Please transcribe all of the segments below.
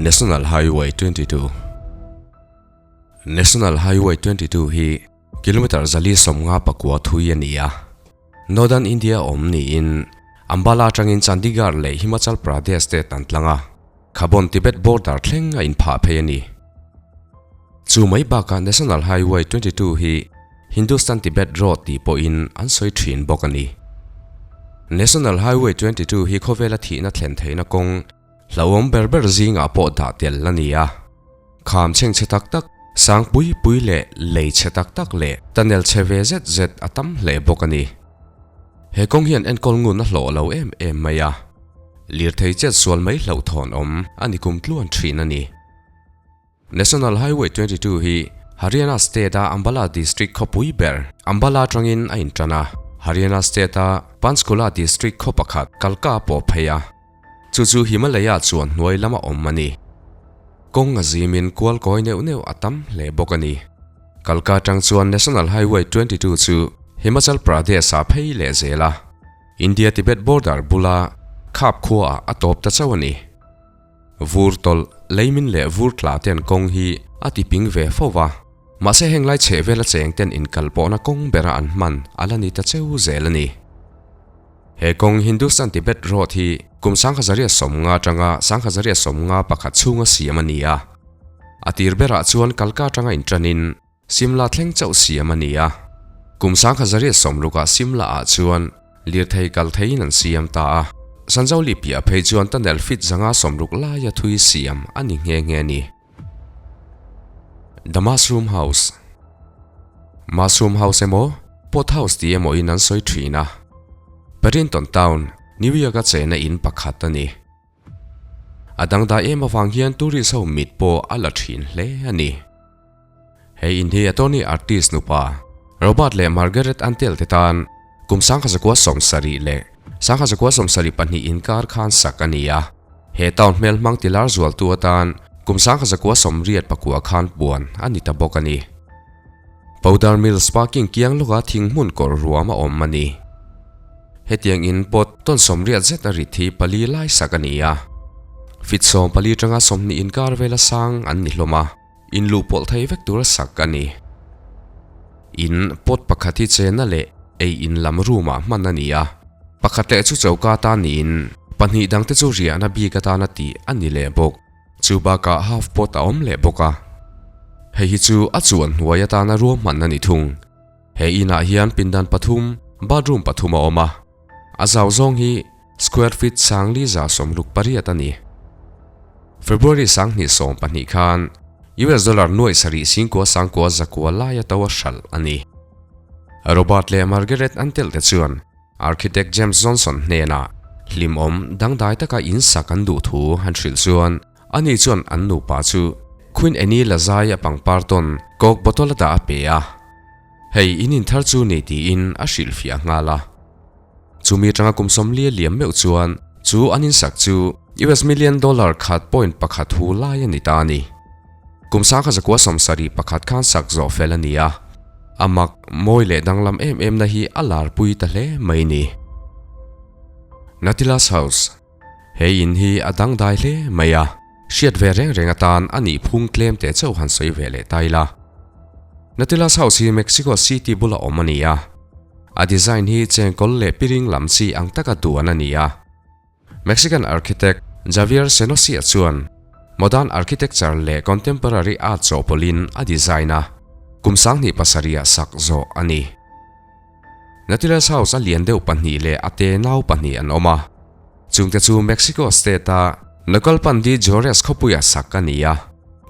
National Highway 22 National Highway 22 hi kilometre 459 thui a ni a. Northern India awm niin Ambala atangin Chandigarh leh Himachal Pradesh te tan tlang a, Khabon Tibet border thleng a inphah phei a ni. Chu mai bakah National Highway 22 hi Hindustan Tibet Road tih pawhin an sawi thin bawk a ni. National Highway 22 hi khawvela thihna thlen theihna kawng hlauhawm ber ber zingah pawh dah tel a ni a. Kham chhengchhe tak tak, sang pui pui leh lei chhe tak tak leh tunnel chhe ve zet zet a tam hle bawk a ni. He kawng hian enkawl ngun a hlawh lo em em mai a, lirthei chet sual mai hlauhthawn awm a ni kum tluan thin a ni. National Highway 22 hi Haryana State-a Ambala District khawpui ber Ambala atangin a intan a, Haryana State-a Panchkula District khaw pakhat Kalka a pawh phei a. Chu chu Himalaya chuan hnuai lama awm a ni. Kawng a zimin kual kawi neuh neuh a tam hle bawk a ni. Kalka atang chuan National Highway 22 chu Himachal Pradesh-ah phei leh zel a, India-Tibet border bula khap khuaah a tawp ta chauh a ni. Vur tawlh, leimin leh vur tla ten kawng hi a ti ping ve fo va, mahse heng lai chheh vela cheng ten inkal pawhna kawng bera an hman a la ni ta cheu zel a ni. He kawng Hindustan Tibet Road hi kum 1950 atanga 1951 chhunga siam a ni a. A tir berah chuan Kalka atanga intanin Simla thleng chauh siam a ni a. Kum 1960ah Simla ah chuan lirthei kal theiin an siam ta a. Sanjauli piah phei chuan tunnel feet 160 laia thui siam a ni nghe nghe a ni. The Mushroom House Mushroom House emaw Pot House tih emaw in an sawi thin a. Perinton Town, New York a chena in pakhat a ni. A dangdai em avang hian tourist ho mit pawh a la thin hle a ni. He in hi attorney artist nupa Robert leh Margaret Antel te tan kum 1972 leh 1972 inkar khan sak a ni a. He town hmel hmang tilar zualtu atan kum 1989 khan puan a ni ta bawk a ni. Powder Mills parking kiang lawka thing hmun kawr ruam a awm a ni. Hetiang in pot tawn 80 zet a rit hi pali lai sak a ni a. Feet 14 tanga 20 inkar vela sang an ni hlawm a. In luh pawlh thei vek tura sak a ni. In pot pakhat hi chena leh ei in lam room ah hman a ni a. Pakhat leh chu choka atan niin pahnih dangte chu riahna bik atana tih a ni leh bawk. Chu bakah half pot a awm leh bawk a. Hei hi chu a chuan hnuai atana ruahman a ni thung. He inah hian pindan pathum, bathroom pathum a awm a. A zau zawng hi square feet 4168 a ni. February 2012 khan US dollar nuai sarih singkua sangkua zakua laia to a hralh a ni. Robert leh Margaret an telh te chuan Architect James Johnson hnenah hlimawm dangdai taka in sak an duh thu han hrilh chuan ani chuan an nupa chu Queen Anne lazai a pangpar tawn coke bottle a dah a pe a. Hei in inthar chu ni tiin a hrilhfiah nghal a. Chumi atanga kum 40 a liam meuh chuan chu an insak chu US million dollar khat point pakhat hu lai a ni ta a ni. Kum 1971 khan sak zawh fel a ni a. A mak, mawi leh danglam em em na hi a larpui ta hle mai ni. Nautilus House He in hi a dangdai hle mai a, hriat ve reng reng atan a nih phung tlem teh chauh han sawi ve leh ta ila. Nautilus House hi Mexico City bula awm a ni a. A design hi chengkawl leh piring lam chi ang taka duan a ni a. Mexican architect Javier Senosia chuan modern architecture leh contemporary art chawhpawlhin a design a, kum 2007 ah sak zawh a ni. Nautilus House a lian deuh pahnih leh a te nau pahnih an awm a. Chungte chu Mexico State-a Naucalpan de Juarez khawpuia sak a ni a.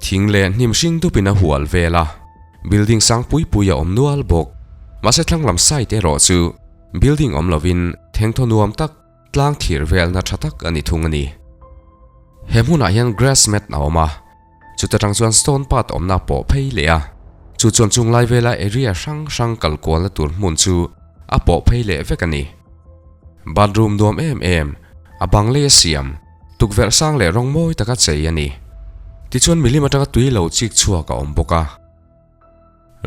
Thing leh hnim hring dupin a hual vel a, building sang pui pui a awm nual bawk. Mahse thlanglam side erawh chu building awm lovin thengthaw nuam tak tlang thlir velna tha tak a ni thung a ni. He hmunah hian grass mat a awm a, chuta tang chuan stone path awmna pawh phei leh a, chu chuan chung lai vela area hrang hrang kal kualna tur hmun chu a pawh phei leh vek a ni. Bathroom nuam em em, a bang lei a siam, tukverh sang leh rawng mawi taka chei a ni. Tichuan milim atanga tui lo chik chhuak a awm bawk a.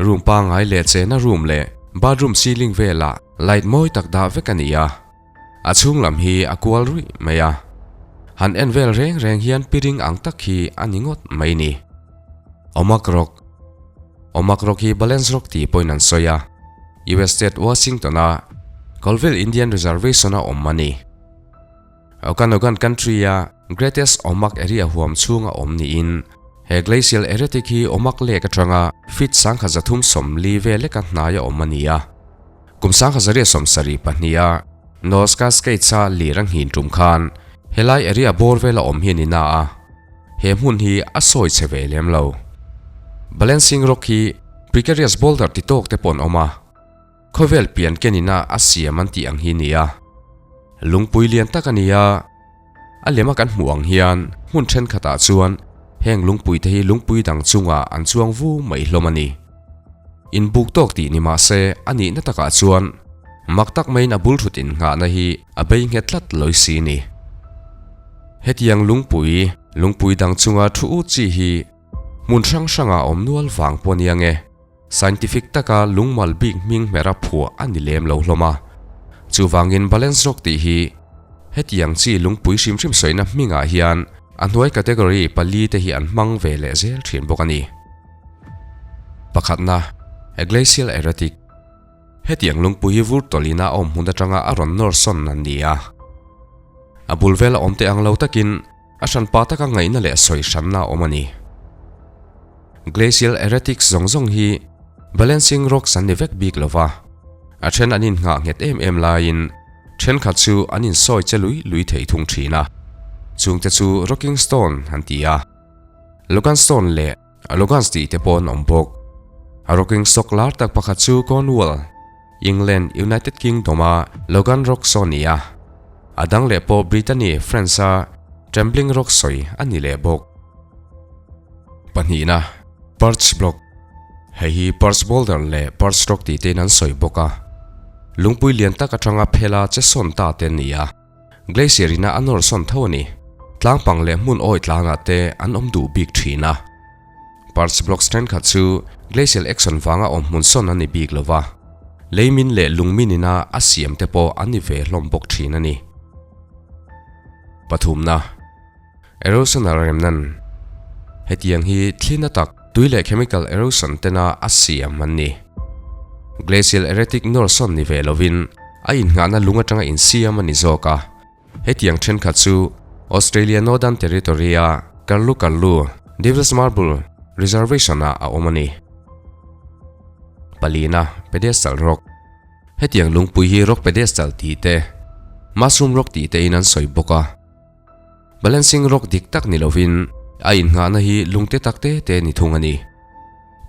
Room pangngai leh chena room leh bathroom ceiling velah light mawi tak dah vek a ni a. A chhung lam hi a kual ruih mai a. Han en vel reng reng hian piring ang tak hi a ni ngawt mai ni. Omak Rock Omak Rock hi Balance Rock tih pawhin an sawi a, US State Washington-a Colville Indian Reservation-a awm a ni. Okanogan Country-a Greatest Omak Area huam chhunga awm niin he glacial erratic hi Omak Lake atanga feet 1340 vel leka hnaia awm a ni a. Kum 1972 a North Cascades-a lir a nghin tum khan helai area bawr vela awm hi a ni na a, he hmun hi a sawi chhe ve lem lo. Balancing Rock hi precarious boulder ti tawk te pawh an awm a, khawvel pian ken ina a siam an tih ang hi nia. Lungpui lian tak a ni a, a lema kan hmuh ang hian hmun thenkhatah chuan heng lungpui te hi lungpui dang chungah an chuang vu mai hlawm a ni. Inbuk tawk tih ni mah se a nihna takah chuan mak tak maiin a bul thut innghahna hi a bei nghet tlat lawi si ni. Hetiang lungpui, lungpui dang chunga thu ut chi hi hmun hrang hrangah awm nual vang pawh nia nge. Scientific taka lungmal bik hming hmera phuah a ni lem lo hlawm a. Chuvangin Balance Rock tih hi hetiang chi lungpui hrim hrim sawina hmingah hian a hnuai category pali te hi an hmang ve leh zel thin bawk a ni. Pakhatna, A glacial erratic. Hetiang lungpui hi vur tawlina a awm hmun atanga a rawn nawr sawn an ni a. A bul vela awm teh ang lo takin A hranpa taka ngaihna leh sawi hranna a awm a ni. Glacial erratics zawng zawng hi balancing rocks an ni vek bik lo va, a then an innghah nghet em em laiin thenkhat chu an insawi che lui lui thei thung thin a, chungte chu rocking stone an ti a, Logan stone leh Logans tih te pawh an awm bawk. A rocking stock lar tak pakhat chu Cornwall, England, United Kingdom-a Logan Rock saw a ni a. A dang leh pawh Brittany, France-a Trembling Rock sawi a ni leh bawk. Pahnihna, Perch Block. Hei hi Perch Boulder leh Perch Rock tih tein an sawi bawk a. Lungpui lian tak atanga phela che sawn ta te an ni a. Glacier ina a nawr sawn tho a ni. Tlangpang leh hmun awi tlangah te an awm duh bik thin a. Parts blocks thenkhat chu glacial action vanga awm hmun sawn a ni bik lo va, leimin leh lungmin ina a siam te pawh an ni ve hlawm bawk thin a ni. Pathumna, Erosional remnan. Hetiang hi thlina tak tui leh chemical erosion tena a siam an ni. Glacial erratic nawr sawn ni ve lovin a innghahna lung atanga insiam a ni zawk a. Hetiang thenkhat chu Australia Northern Territory-a Karlu Karlu, Devil's Marble, Reservation-ah a awm a ni. Palina, Pedestal Rock. Hetiang lungpui hi rock pedestal tih te, mushroom rock tih tein an sawi bawk a. Balancing rock dik tak ni lovin a innghahna hi lungte tak te te ni thung a ni.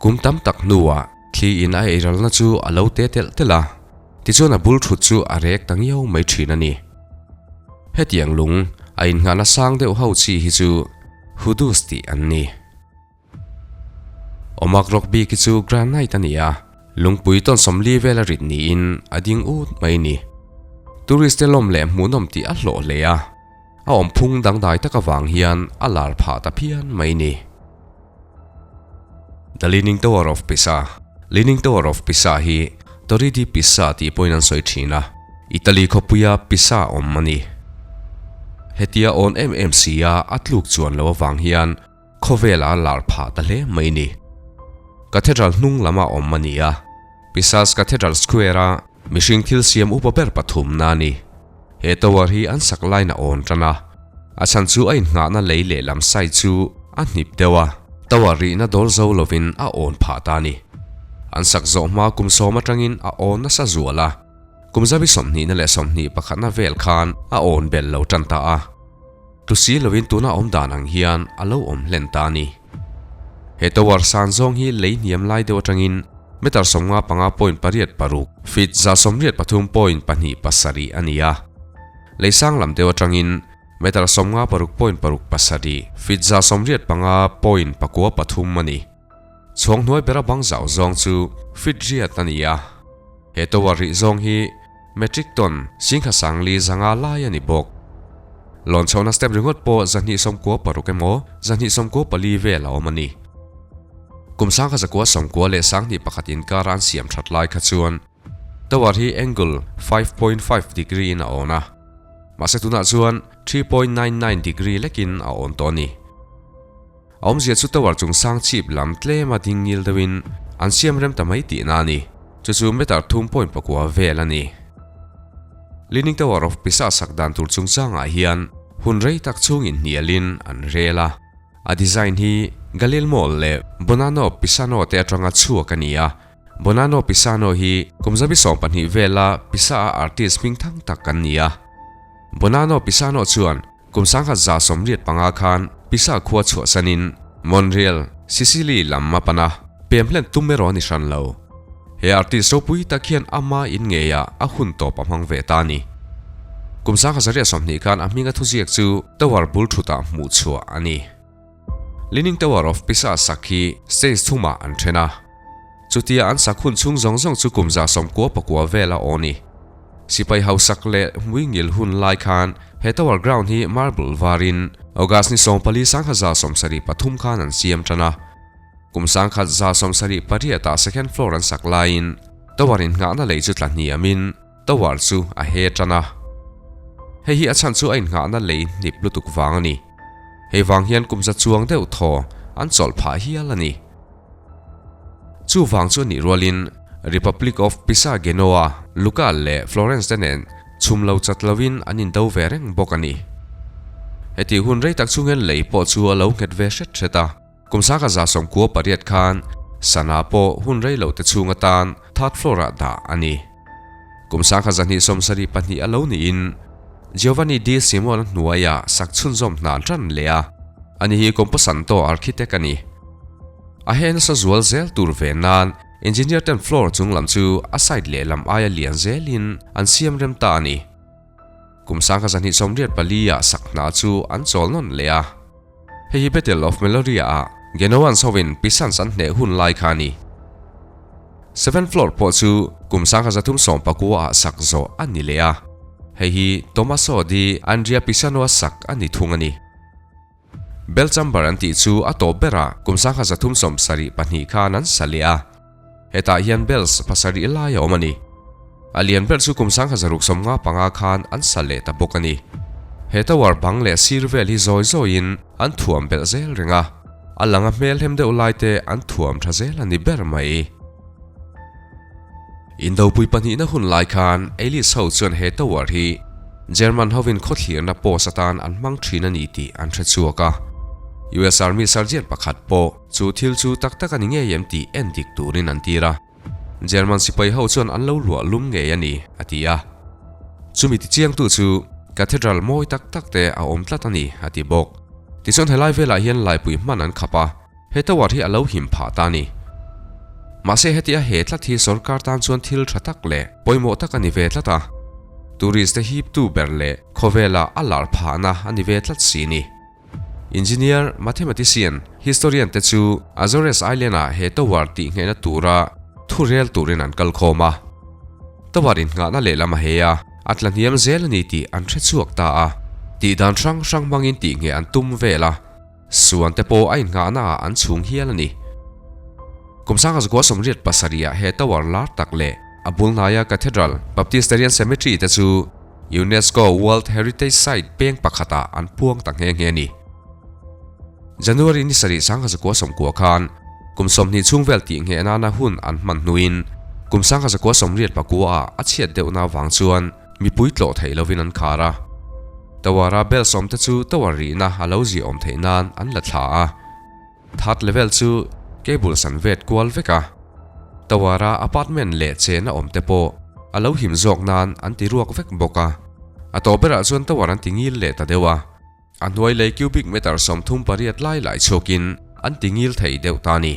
Kum tam tak hnuah thli in a eiralna chu a lo te telh telh a, tichuan a bul thut chu a rek ta ngiau mai thin a ni. Hetiang lung a innghahna sang deuh ho chi hi chu hoodoos tih an ni. Omak rock bik hi chu granite a ni a, lungpui tawn sawmli vel a rit niin a ding ut mai a ni. Tourist te lawm leh hmuhnawm tih a hlawh hle a, a awmphung dangdai tak avang hian a lar phah ta phian mai a ni. The Leaning Tower of Pisa Leaning Tower of Pisa hi Torre di Pisa tih pawhin an sawi thin a, Italy khawpuia Pisa awm a ni. Hetia awn em em sia a tluk chuan lo avang hian Khawvel a lar phah ta hle mai ni. Cathedral hnung lama awm a ni a, Pisa's Cathedral Square-a mihring thil siam upa ber pathumna a ni. He tower hi an sak line a awn tan a, a chhan chu a innghahna lei lehlam side chu a hnip deuh a, tower rihna dawl zo lovin a awn phah ta a ni. An sak zawh hma kum sawm atangin a awn nasa zual a, kum zabi sawmhnihna leh sawmhnih pakhatna vel khan a awn belh lo tan ta a. Tu si lovin tuna awm dan ang hian a lo awm hlen ta a ni. He tower san zawng hi lei hniam lai deuh atangin meter 55.86, feet 183.27 a ni a. Lei sang lam deuh atangin meter 56.67, feet 185.93 a ni. Chhawng hnuai bera bang zau zawng chu feet riat a ni a. He tower rih zawng hi metric ton singkha sangli zanga lai a ni bawk. Lawn chhohna step ringawt pawh 296 emaw 294 vel a awm a ni. Kum sangkha zakua sawmkua leh sanghnih pakhat inkara an siam that lai kha chuan tower hi angle 5.5 degree in a awn a. Mahse tunah chuan. 3.99 degree lekin a awn tawh a ni. A awmzia chu tower chung sang chhip lam tlema ding ngil deuhin an siam rem ta mai tihna a ni. Chu chu meter thum point pakua vel a ni. Leaning Tower of Pisa sak dan tur chungchangah hian hun rei tak chhungin hnialin an rel a. A design hi Galilmo leh Bonanno Pisano te atanga chhuak a ni a. Bonanno Pisano hi kum zabi 12 vela Pisa-a artist hming thang tak kan ni a. Bonanno Pisano chuan kum 1185 khan Pisa khua chhuahsanin Monreal, Sicily lam a pan a, pem hlen tum erawh a ni hran lo. He artist ropui tak hian ama in ngeiah a hun tawp a hmang ve ta a ni. Kum 1920 khan a hminga thuziak chu Tower bul thutah hmuh chhuah a ni. Leaning Tower of Pisa sak hi stage thumah an then a. Chutia an sak hun chhung zawng zawng chu kum 99 vel a aw ni. Sipai hausak leh hmui ngil hun lai khan he tower ground hi marble varin August ni 14 1973 khan an siam tan a. Kum 1178 ah second floor an sak laiin tower innghahna lei chu tla hniamin tower chu a he tan a. Hei hi a chhan chu a innghahna lei hnip lutuk vang a ni. Hei vang hian kum za chuang deuh thaw an chawlh phah hial a ni. Chu vang chu a nih rualin Republic of Pisa Genoa, Lucca leh Florence te nen chhum lo chat lovin an indo ve reng bawk a ni. Heti hun rei tak chungin lei pawh chu a lo nghet ve hret hret a. Kum 1998 khan Sana pawh hun rei lo te chhung atan third floor ah dah a ni. Kum 1272 a lo niin Giovanni di Simone hnuaiah sak chhunzawm hna an tan leh a, ani hi Camposanto architect a ni. A he nasa zual zel tur ve nan engineer ten floor chung lam chu a side lehlam aia lian zelin an siam rem ta a ni. Kum 1284 ah sak hna chu an chawl nawn leh a. Hei hi Battle of Meloria ah Genoans hovin Pisans an hneh hun lai kha a ni. Seventh floor pawh chu kum 1319 ah sak zawh a ni leh a. Hei hi Tommaso di Andrea Pisano a sak a ni thung a ni. Bell chamber an tih chu a tawp berah kum 1372 khan an sa leh a. Hetah hian bells pasarih lai a awm a ni. A lian ber chu kum 1655 khan an sa leh ta bawk a ni. He tower bang leh sir vel hi zawi zawiin an thuam belh zel reng a, a lang a hmel hem deuh lai te an thuam tha zel a ni ber mai. Indopui pahnihna hun lai khan Alice ho chuan he tower hi German hovin khawthlirna post atan an hmang thin a ni tih an hre chhuak a. US Army sergeant pakhat pawh Chu thil chu tak tak a ni ngei em tih en dik turin an tir a. German sipai ho chuan an lo luah lum ngei a ni, a ti a. Chumi tichiangtu chu Cathedral mawi tak tak te a awm tlat a ni, a ti bawk. Tichuan helai velah hian laipui hman an khap a, he tower hi a lo him phah ta a ni. Mahse hetia he tlat hi sorkar tan chuan thil tha tak leh pawimawh tak a ni ve tlat a. Tourist te hiptu ber leh khawvela a lar phahna a ni ve tlat si ni. Engineer, mathematician, historian te chu Azores Island-ah he tower tih nghehna tura thu rel turin an kal khawm a. Tower innghahna lehlam a hei a, a tla hniam zel a ni tih an hre chhuak ta a. Tih dan hrang hrang hmangin tih ngheh an tum vel a, suan te pawh a innghahnaah an chhung hial a ni. Kum 1987 ah he tower lar tak leh a bul hnaia Cathedral Baptisterian Cemetery te chu UNESCO World Heritage Site peng pakhatah an puang ta nghe nghe a ni. January ni sarih 1990 khan kum 20 chhung vel tih ngheh nana hun an hman hnuin kum 1989 ah a chhiat deuhna avang chuan mipui tlawh theih lovin an khar a. Tower-a bell sawmte chu tower rihna a lo ziahawm theih nan an la thla a. Third level chu cable san vet kual vek a, tower-a apartment leh chena awm te pawh a lo him zawk nan an ti ruak vek bawk a. A tawp berah chuan tower an ti ngil leh ta deuh a, a hnuai lei cubic meter 38 lai lai chhuakin an ti ngil thei deuh ta a ni.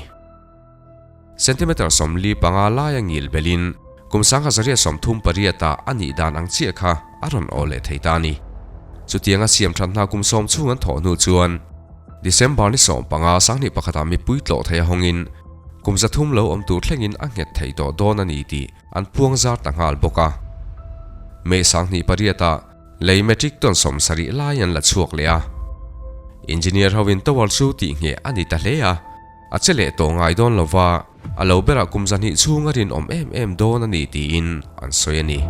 Centimeter 45 laia ngil belin kum 1938 ah a nih dan ang chiah kha a rawn aw leh thei ta a ni. Chutianga siam that hna kum 10 chhung an thawh hnu chuan December ni 15 21 ah mipui tlawh thei a hawngin kum 300 lo awm tur thlengin a nghet thei tawh dawn a ni tih an puang zar ta nghal bawk a. May 28 ah lei metric ton 70 lai an la chhuak leh a. Engineer hovin tower chu tih ngheh a ni ta hle a. A che leh tawh ngai dawn lova, a lo berah kum 200 chhung a rinawm em em dawn a ni tiin an sawi a ni.